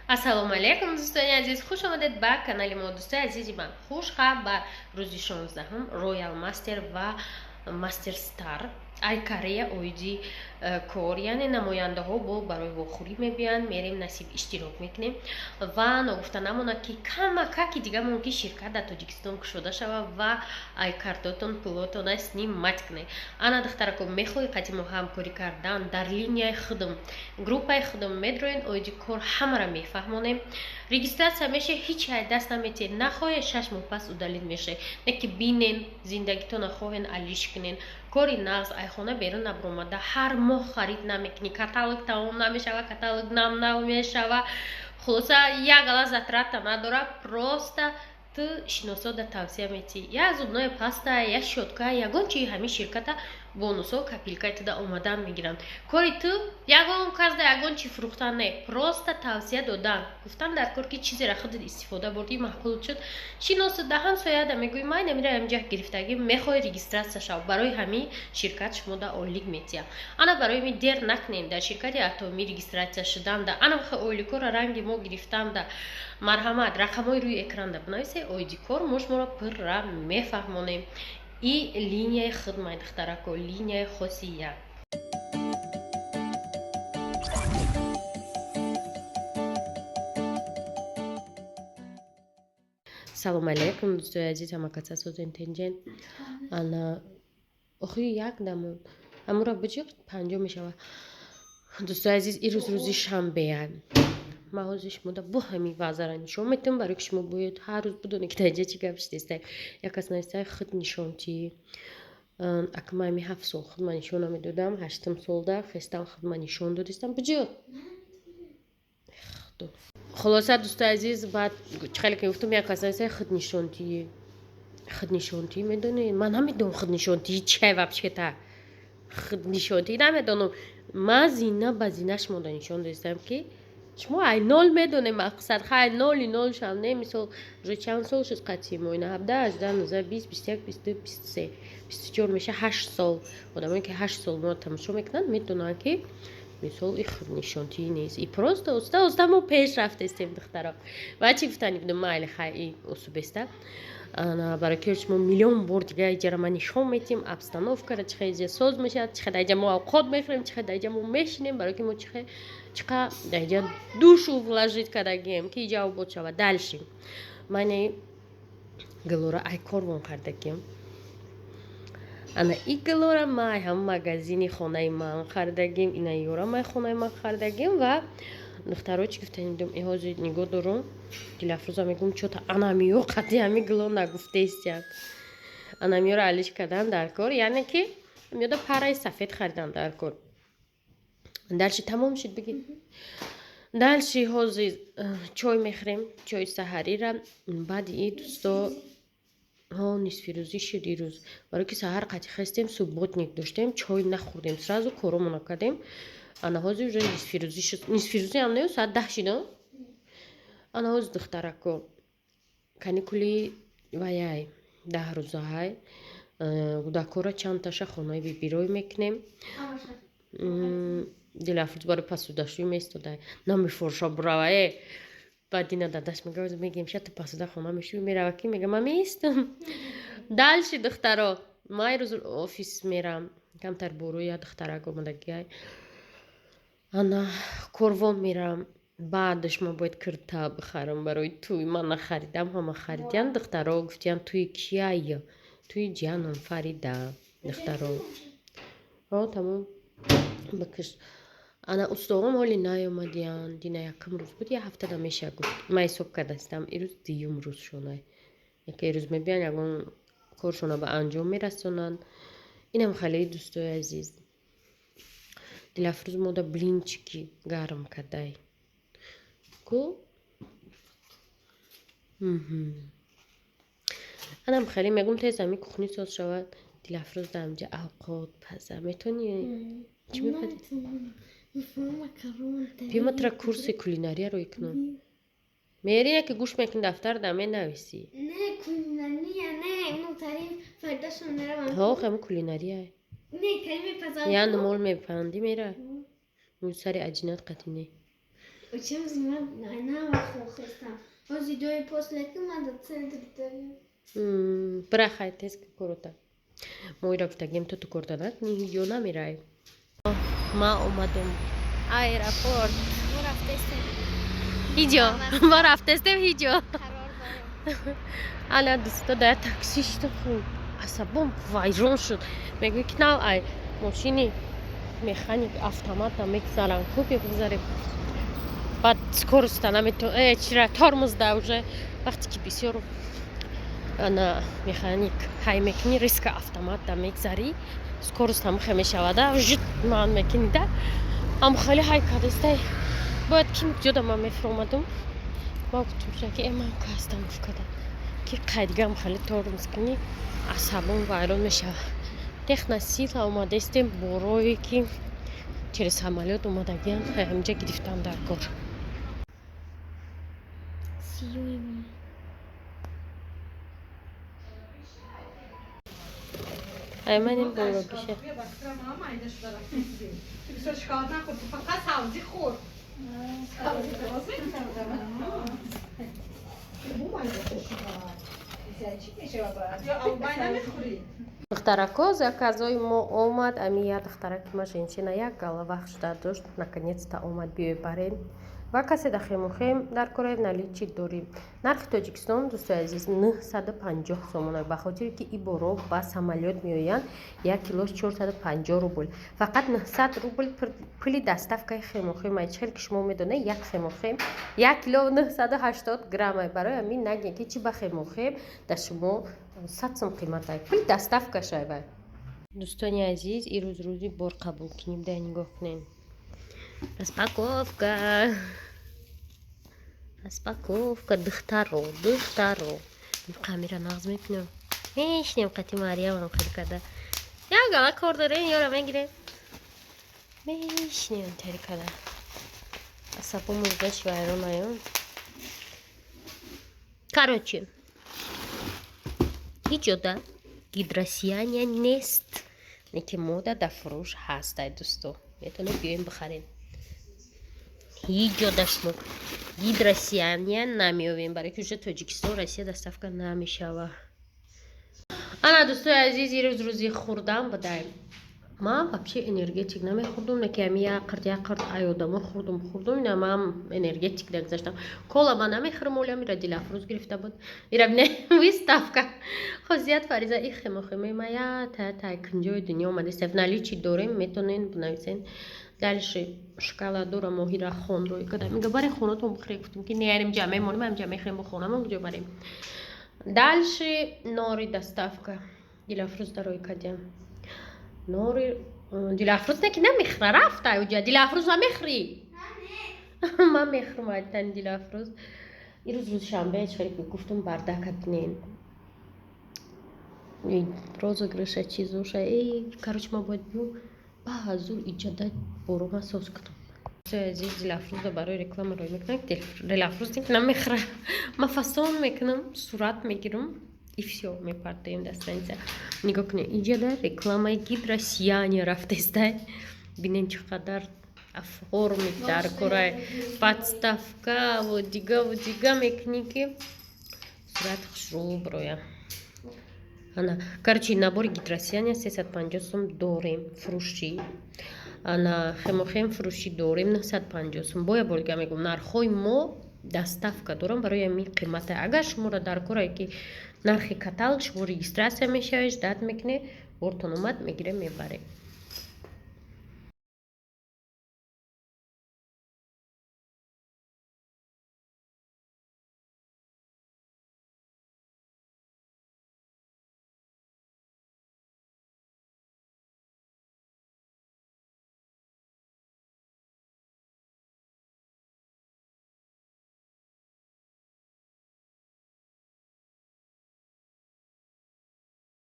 Ассалому алайкум, дӯстони азиз, хуш омадед ба канали мо. Дӯстои азизи ман, хушхабар: рӯзи 16-ум Роял Мастер ва Мастер Стар ай Корея оиди кор, яъне намояндаҳо бо барои вохӯрӣ мебиёянд. Мерем, насиб иштирок мекунем. Ва ногуфта намонад, ки камакаки дига мумкин ширкат дар Тоҷикистон кушода шавад ва ай картотон пулотона снимать кунед. Ана, духтарако, мехоҳӣ қати мо ҳамкорӣ кардан, дар линияи худам, группаи худам медроен, оиди кор ҳамаро мефаҳмонем. Регистрация меше, ҳеч ай даст наметиҳед, нахоҳе, 6 моҳ пас удалить мешавед. Не ки бинен, зиндагитона хоҳен алиш кунен, кори нағз, айхона берун набуромада, ҳар моҳ харид намекунӣ, каталог тамом намешава, каталог нам нав мешава. Хулоса, як гала затрата надора, просто ту шиносода тавсия метиҳӣ: як зубная паста, як щётка, ягон чии ҳамин ширката, бонусҳо копилкаи туда омадан мегиранд. Кори ту ягон касда ягон чи фурӯхтан не, просто тавсия додан, гуфтан дар кор, ки чизеро худат истифода бурдӣ, маъқул шуд, шиносуда, ҳамсояда мегӯӣ: ман намира ҳаминҷа гирифтагӣ, мехоҳӣ, регистрация шав. Барои ҳамин ширкат шумода ойлик метиҳад. Ана, барои ми дер накунем, дар ширкати Атомӣ регистрация шуданда, ана ойликора ранги мо гирифтанда, марҳамат, рақамҳои рӯи экранда бинависе, оиди кор мо шуморо пурра мефаҳмонем. И линияи худмай, духтарако, линияи хоси як. Салому алайкум, дӯстои азиз, ҳамакаса созен, тенҷен. Ана, охири як дамон ҳамура биҷиқ, 50 мешавад. Дӯстои азиз, ирӯз рӯзи шанбеа. Ман ҳозир шумода бо ҳамин вазара нишон метиҳам, барои ки шумо бояд ҳар рӯз бидонед, ки дар инҷа чӣ гап шудеста. Як кас нависта: худ нишонтӣ. Ака, ман ҳами 7 сол худма нишон намедодам, ҳаштум солда хестам, худма нишон додистам. Биҷиқ. Хулоса, дӯстои азиз, баъд чӣ хеле ки гуфтам, як кас нависта: худ нишонтӣ, худнишонтӣ. Медонед, ман намедонам худнишонтӣ чия вообще-то, худнишонтӣ намедонам. Ман зина ба зина шумода нишон додистам, ки шумо ай нол медонем мақсад. Хай, ноли нолшам не, мисол, уже чанд сол шуд қатъи мо? Ина 17, 18, 19, 20, 21, 22, 23, 24 меша, 8 сол. Одамое ки 8 сол мо тамошо мекунанд, медонанд, ки мисол и худнишонтӣ нест, и просто оста оста мо пеш рафтестем, духтаро. Ва чӣ гуфтани будам? Майли, хай, и усубеста. Барои ки шумо миллион бор дига иҷара ман нишон метиҳем обстановкара, чӣ хел иҷа соз мешавад, чӣ хел дар иҷа мо авқот мехӯрем, чӣ хел дар иҷа мо мешинем, барои ки мо чӣ қа дар иҷа душу вложить кардагием, ки иҷа обод шавад. Дальше ман гилора ай корвон кардагием. Ана, и гилора ман ай ҳам магазини хонаи ман хардагим, ина ёра ман хонаи ман хардагим. Ва духтаро, чӣ гуфтани будем? Ҳозир нигоҳ дорум, Дилафрӯза мегӯм, чота анамиё қати ҳами гило нагуфтаистиям. Анамиёро алиш кардан дар кор, яъне ки миёда параи сафед харидан дар кор. Дальше тамом шуд, бигӣ. Дальше ҳозир чой мехӯрем, чои саҳарира. Баъди и, дӯсто, ҳо, нисфирӯзӣ шуд ирӯз, барои ки саҳар қати хестем, субботник доштем, чой нахӯрдем, сразу коромона кардем. Ана, ҳозир уже нисфирӯзӣ шуд, нисфирӯзӣ ҳам не, соат 10 шид. Ана, ҳозир, духтарако, каникули ваяй 10 рӯзаҳай. Кӯдакҳоро чандташа хонаи бибирой мекунем. Дилафрӯз барои пасудашӯӣ меистода, намефурша бурава. Баъд дина дадаш мега: мегем, ша ту пасуда хона мешӯӣ, мерава, ки мега: ман меистам. Дальше, духтаро, ман ирӯз офис мерам, камтар боруя духтарак омадагиай. Ана, корвон мерам. Баъдаш ман бояд кирта бихарам барои тӯй. Ман нахаридам, ҳама харидиян. Духтаро гуфтиян: тӯи кияй? Тӯи ҷиянам Фарида. Духтаро, о, тамом, бикиш. Ана, устоғом ҳоли наёмадиян. Дина якум рӯз буд, як ҳафтада меша гуфт. Ман ҳисоб кардастам, ирӯз дуюм рӯзшонай. Яке рӯз мебиён, ягон коршона ба анҷом мерасонанд. Инам хеле, дӯстои азиз. Дилафрӯз мода блинчики гарм кардай ку. Анам хеле мегум, тез ами кухни соз шавад. Дилафрӯз дар амҷа авқот паза. Метонӣ? Чӣ мепазӣ? Биё, ма тра курси кулинарияро икунам. Мери, яке гӯш мекунӣ, дафтар да менависӣ. Не, кулинария не, ну тарин фардашон меравам. Ҳо, ҳами кулинария. Не, тарин мепазам. Я нумол мепандӣ, мера. Мӯи сари аҷинат қатӣ не. Учим зима на хохестам. Ози дой после ки ман дар центр дорем. Бирахай тез ки корота. Мо ира гуфтагем, ту корта накунӣ, ҳеҷ ҷо намерай. Ма омадам аэропорт. Мо рафтестем. Ҳиҷо ма рафтестем, ҳиҷо. Қарор дорем. Ана, дӯсто, дар такси шидам, асабом вайрон шуд. Мегӯй ки нав ай мошини механик автомата мегзарам, хуб бигзарем, баъд скорость а наметон чира тормоз да уже вақте ки бисёр ана механик ҳай мекунӣ, резко автомата мегзарӣ, скорость ҳам хе мешавада, жут ман мекунӣ да ам хеле ҳай кардастай. Бояд ки ҷода ман мефиромадум, ма гуфтум ки ман ка остановка да ки қайдигам хеле тормоз кунӣ, асабом вайрон мешавад. Техносила омадаистем, борое ки через самолёт омадагиам, ҳаминҷа гирифтам дар кор. Сиюи май. Ай маним боло биша. Бисёр шоколад нахӯр, фақат сабзӣ хӯр. Сабзӣ рост мекардам. Чӣ мешавад? Ё албай намехӯрӣ? Духтарако, заказои мо омад. Ами як духтараки ма, женщина, як гала вақт шуда дошт, наконец-то омад. Биёй барем. Ва касе да хемухем дар кораи наличии дорем. Нархи Тоҷикистон, дӯстои азиз, 950 сомона. Ба хотире ки и боро ба самолёт меоянд, як килош 450 рубл. Фақат 900 рубл пули доставкаи хемухем. Ай чӣ хел ки шумо медонед, як хемухем як кило 980 грамм. Барои ҳамин нагем ки чӣ ба хемухем дар шумо 100 сум қиматай. Пули доставкашай вай. Дӯстони азиз, ирӯз рӯзи бор қабул кунем. Дай нигоҳ кунем. Распаковка. Распаковка, духтаро, духтаро. Камера нағз мекунам. Мешинем қати Мариямам хел када. Як гала кор дорем, ёра мегирем. Мешинем тари када. Асабому гашт вайрон аю. Короче, ҳеҷ ҷода гидросияния нест. Неки мода дар фурӯш ҳаст, ай дӯсто. Метавонед биёем бихарем. Ҳеҷ ҷода шумо гидросияния намеёбем, барои ки уже Тоҷикистон, Россия доставка намешава. Ана, дӯстои азиз, ирӯз рӯзи хурдам будаем. Ман вообще энергетик намехӯрдум, неки ами як қирд, як қирд ай одамо хӯрдум, хӯрдум, ина ман энергетик дагзаштам. Кола ман намехӯрам, олям ира Дилафрӯз гирифта буд. Ира бине, выставка. Хосият фариза и хемохемои ма я та та кунҷои дунё омадест. Наличии дорем, метонен бинависен. Дальше шоколадора моҳира хон рӯй кардам. Мига баре хонатон бихӯре, гуфтум ки не, ярим ҷа мемонем, ам ҷа мехӯрем, бо хонамон куҷо барем. Дальше нори доставка. Дилафрӯз дарои кардям. Нори Дилафрӯз не ки намехӯра, рафта уҷа. Дилафрӯз намехӯрӣ? Ман мехӯрам айтани Дилафрӯз. Ирӯз рӯзи шанбе, чӣ гуфтум, бардака бинен. Розыгрыша чизоша. Эй, короче, ман бояд биём ба ҳазур иҷода борома соз кунам. Азиз, Дилафрӯза барои реклама рой мекунам. Дилафрӯз намехӯра. Ман фасон мекунам, сурат мегирам и всё, мепартоем дар страница. Нигоҳ кунед, иҷода рекламаи гидросияния рафтестай. Бинен, чӣ қадар оформить дар корай, подставка ву дигаву дига мекунӣ ки сурат хушрӯ бироя. Ана, короче, набори гидросияния 350 сум дорем фурӯшӣ. Ана, хемохем фурӯшӣ дорем 950 сум. Боя болга мегӯм, нархҳои мо доставка дорам, барои ҳамин қимата. Агар шуморо дар корае ки нархи каталог, шумо регистрация мешавед, ждать мекунед, бортон омад, мегирем, мебарем.